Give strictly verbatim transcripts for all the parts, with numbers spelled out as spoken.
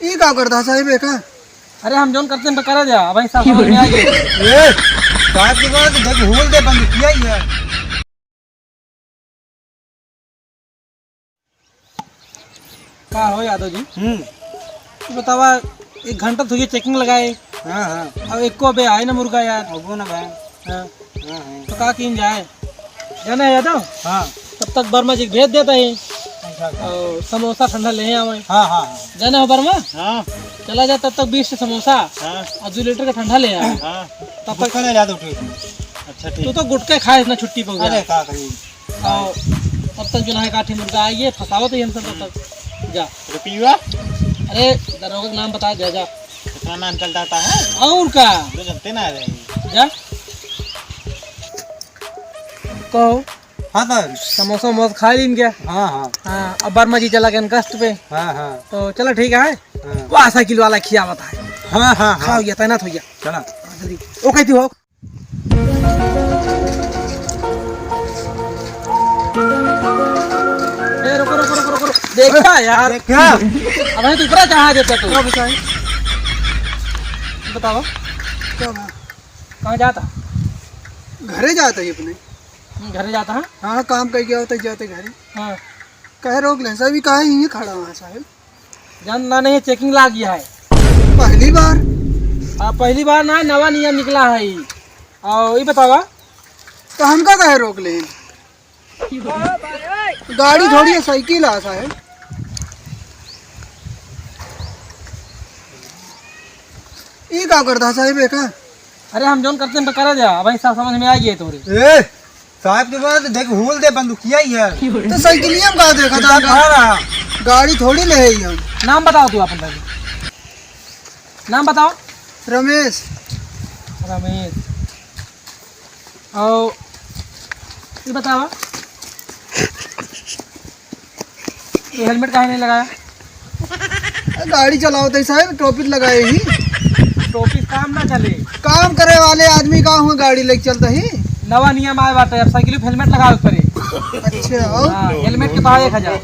ई का करता साहब, ये का? अरे, हम जौन करते हैं तो करा जा, भाई साहब, समझ में आ गया। ए, बात की बात, देख, भूल दे, बंद किया ही है। का हो यादव जी? हम्म। तू बतावा, एक घंटा तो ये checking लगाए। हाँ, हाँ। अब एको बे आए ना मुर्गा यार। अब वो ना भाई। हाँ। हाँ, हाँ। तो का कीन जाए? जाना है यादव? हाँ। तब तक वर्मा जी के भेज देता है। अच्छा, अच्छा। और समोसा ठंडा ले आवे। हाँ, हाँ, हाँ। जाना हो वर्मा? हाँ। चला जा तब तक बीस से समोसा हाँ। और दो लीटर का ठंडा ले आवे। हाँ। तब तक गुटखा ले जा दो ठो। अच्छा, ठीक। तू तो गुटखा खाए इतना छुट्टी पे हो गया। अरे, का करी? और अब तक जो है काठी मुर्गा आई है, फंसावत ही हम सब तब तक। जा। रुपया? अरे, दरोगा का नाम बता दे, जा। कितना नाम चलता है? और का? जो चलते ना रहे। जा। कहो। हाँ सर। समोसा वमोसा खा लीन क्या? हाँ, हाँ। हाँ, अब वर्मा जी चला गए कष्ट पे। हाँ, हाँ। तो चलो ठीक है। हाँ। वहाँ साइकिल वाला खियावत है। हाँ, हाँ, हाँ। खाओ ये तैनात हो गया। चला। हाँ, जल्दी। ओ कहती हो। ए, रुको, रुको, रुको, रुको, रुको। देखा यार। क्या? अब है तो ऊपर चढ़ा देता तू। क्या बताएं? बताओ। क्या हुआ? कहाँ जाता? घरे जाता ही अपने। हम्म, घरे जाता है? हाँ, काम करके आवत ही जाते घरे। हाँ। कहे रोक ले, सभी कहा यहीं खड़ा हुआ है साहब। जानता नहीं, checking लाग गया है। पहली बार? हाँ, पहली बार ना, नवा नियम निकला है ई। और ये बतावा। तो हमका काहे रोक ले? गाड़ी थोड़ी है, साइकिल आ साहब। ई का करता साहब, ये का? अरे, हम जौन करते हैं तो करा जा, भाई साहब, समझ में आ गया तोरे। ए, साहब के बाद देख, भूल दे, बंदूकिया ही है। तो साइकिलिया में का देखा था? हाँ। गाड़ी थोड़ी ले है हम। नाम बताओ तू अपन पहले। नाम बताओ। रमेश। रमेश। और ये बतावा, ये helmet काहे नहीं लगाया? गाड़ी चलावत ही साहब, टोपी लगाए ही। टोपी काम ना चले। काम करे वाले आदमी का हुआ गाड़ी लेके चलता ही। नवा नियम आए बाटे, अब साइकिल पे helmet लगावे पड़े। अच्छा, और? हाँ, helmet के भाव एक हजार।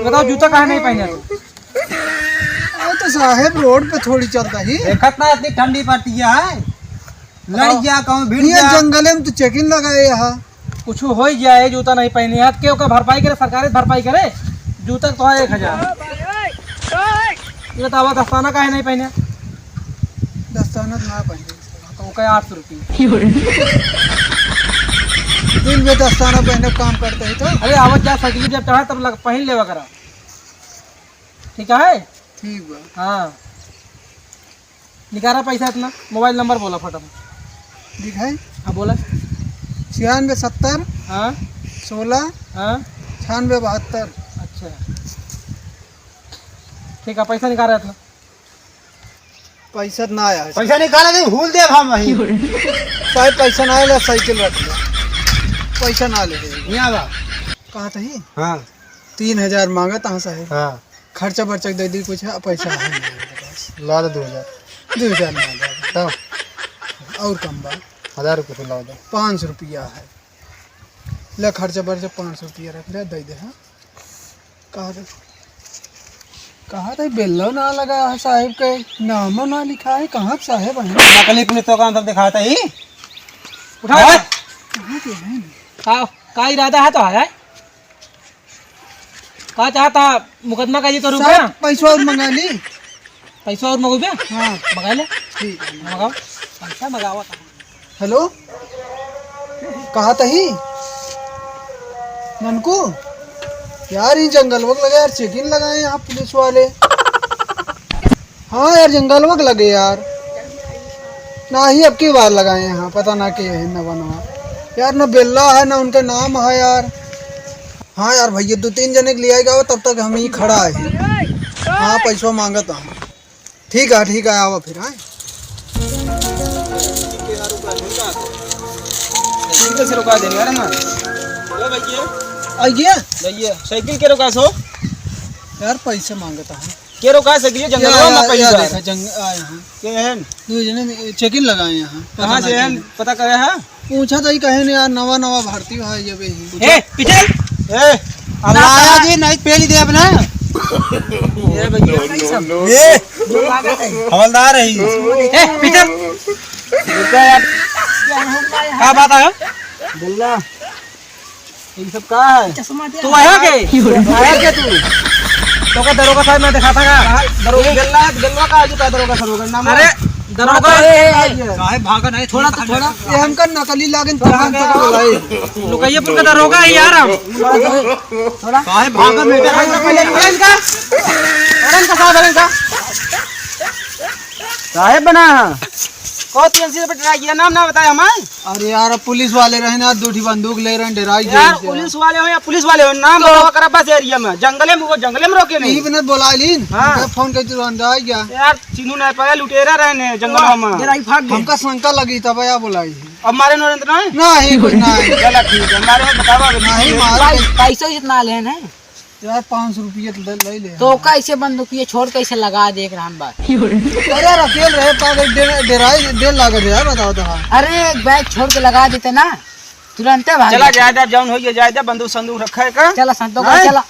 बताओ, जूता काहे नहीं पहने तू? अरे तो साहब, रोड पे थोड़ी चलता ही। देखत ना, इतनी ठंडी पड़ती है। लड़ बताओ। गया कहूँ, भिड़ ये गया। जंगले में तो checking लगाए यहाँ। कुछ हो ही जाए, जूता नहीं पहने। हाथ के ओकर भरपाई करे, सरकार भरपाई करे। जूता तो है एक हजार। ये बतावा, दस्ताना काहे नहीं पहने? दस्ताना ना पहने। तो ओकर आठ सौ रुपये। दिन में दस्ताना पहने काम करते हैं तो। अरे, आवत जा, साइकिल जब चढ़ा, तब लग, पहन लेवा करा। ठीक है? ठीक बा। हाँ। निकाला पैसा इतना, मोबाइल नंबर बोला फटाफट। ठीक है? हाँ, बोला। छियानवे सत्तर, हाँ। सोलह, हाँ। छियानवे बहत्तर। अच्छा, ठीक है, पैसा निकाला इतना। पैसा ना आया है। पैसा निकाला नहीं, भूल दे हम वहीं। साहब, पैसा ना आया, साइकिल रख ले। पैसा ना ले। यहाँ बा। कहा था ही? हाँ। तीन हजार मांगा था साहब। हाँ। खर्चा बर्चा दे दी कुछ, पैसा है नहीं मेरे पास। ला दे दो हजार। दो हजार ना दे। तब? और कम बा। हजार रुपये से ला दे। पाँच सौ रुपया है। ले खर्चा बर्चा पाँच सौ रुपया रख ले, दे दे, हाँ। कहा था, कहा था, बेल्लो ना लगा है साहेब के, नामो ना लिखा है, कहाँ के साहेब हैं? नकली पुलिस तो काम सब दिखाता ही। उठा। हाँ? कहाँ के हैं? का, का इरादा है तो है? का चाहता, मुकदमा का जी तो रुपया? साहब, पैसा और मंगा ली। पैसा और मंगू बे? हाँ। मंगा ले। ठीक है। मंगाओ। पैसा मंगावा था। हेलो, कहा तही? ननकू, यार, ये जंगलवा के लगे यार, checking लगाए यहाँ पुलिस वाले। हाँ यार, जंगलवा के लगे यार। ना ही अब की बार लगाए यहाँ, पता ना के है नवा नवा। यार, ना बेल्ला है, ना उनका नाम है यार। हाँ यार भैया, दो तीन जने के ले आएगा वो, तब तक हम ही खड़ा है। हाँ, पैसा मांगत हम। ठीक है, ठीक है, आवा फिर, हाँ। साइकिल कैसे रुका देने यार हमारे? हेलो भैया। आइए। भैया, साइकिल के रुका सो? यार, पैसे मांगता है। के रुका साइकिल? जंगल या, में या, पहली या बार। देखा, जंग-, आ यहाँ। के हैं? दो जने ने checking लगाए यहाँ। पता कहाँ ना से हैं? क्या। पता करे है? पूछा तो ही कहे ने यार, नवा नवा भर्ती हुआ है जब ही। ए, पीछे। ए, अब ना लाया ना। जी, नहीं पेली दे अपना। ये भैया, ये हवलदार है। ए, पीछे। रुका यार। का बात है? बिल्ला, ये सब का है? तू आया के? आया के तू? तोका दरोगा साहब मैं दिखाता का? दरोगा, बिल्ला, बिल्ला का आजू का दरोगा साहब का नाम? अरे, दरोगा। ए, ए, ए, काहे भागा नहीं? थोड़ा तो, थोड़ा। ये हमका नकली लागन, तोहन तो बोलाई। लुकैयापुर का दरोगा है यार हम। थोड़ा। काहे भागा बेटा? अरे, अरे इनका, अरे इनका साहब, अरे इनका। साहेब बना। कौन सी एजेंसी से पटरा गया? नाम ना बताए हमारे। अरे यार, पुलिस वाले रहे ना, दो ठी बंदूक ले रहे, डराई यार, गए। पुलिस वाले हो या पुलिस वाले हो, नाम तो बतावा करा बस एरिया में। जंगले में, वो जंगले में रोके नहीं। यही बने बोला लीन। हाँ। मैं फोन करके तुरंत आ गया। यार, चिन्हू नहीं पाया, लुटेरा रहे ने जंगल में। डराई भाग गए। हमका शंका लगी तब या बोलाई। अब मारे नो रंत ना है? नहीं, कुछ नहीं। चला ठीक है, मारे में बतावा अभी। नहीं, मारे पै-, पैसा इतना ले हैं। यार, पाँच सौ रुपये ले, ले ले। तो कैसे बंदूक ये छोड़ कैसे लगा दे एक राम बात? अरे यार, अकेल रहे, का करे, डे-, डेराई, डेर लागत है यार, बताओ तो हाँ। अरे, एक बैग छोड़ के लगा देते ना, तुरंते भाग चला, जाते। जाए दे, जौन होइए, जाए दे, बंदूक संदूक रखे का। चला, संतोष हैं? भाई, चला।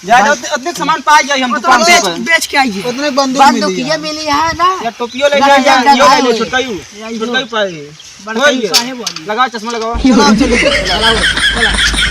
जाए दे, उतने, उतने सामान पा जाए हम उतना दुकान पे। बेच, बेच के आइए। उतने बंदूक बंदूक मिली ये है। मिली है ना? या टोपियो ले लगा जाए, जाए, या ये ले जाए। ले, छोटका यू, ये आई छोटका हो। यू पाए। बड़का होइए। साहेब वाली। लगाओ, चश्मा लगाओ। चला, चलिए। चला, चला।